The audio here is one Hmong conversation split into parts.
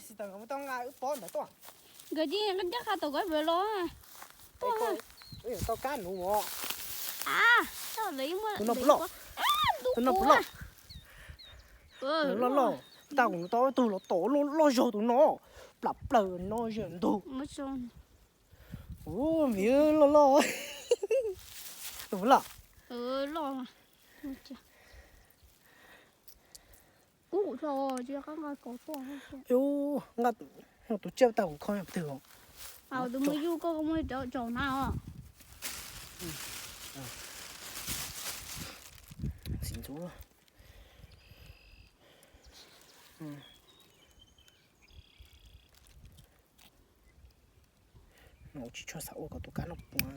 Tsis tau nkawd mus tau nqa wb pob ntawd tuaj. Nkawd cia li ncaj qha tau koj vwm los. Tuaj. Tau kab nuv os. Tus no puas loj? Tus no puas loj? Loj loj. Tag kuv tau ib tug los tom loj loj zog tus no. Plam plaws no zem ntug. Ua vim loj loj. Tus puas loj? Loj. Kub kuv tso, tsis nqa kaus tuaj. Tus tsiaj tag kuv kho twg os. Tus muaj yuj koj muaj cov tsaus na os. Txiv ntxuav. No tsis tshua xav ua kom tus kab no puas.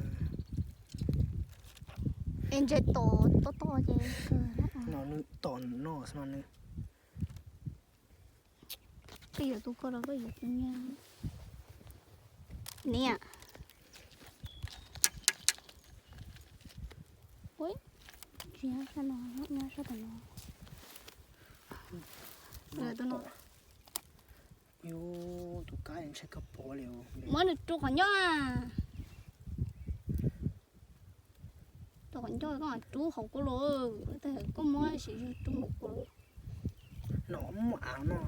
Es ntshe tom toj toj ces no nws tom no xwb no nws. Koj yuav tus koj los koj yuav tus nyiaj. Niam. Ui, tsis nyob sab no, nyob sab tom no. Tus no. Yus tus kab ntshai kawg pov li. Muab nws rub qhov ncauj. Rub qhov ncauj, koj rub hauv koj los, koj muab siv zog rub hauv koj los. No muaj av no.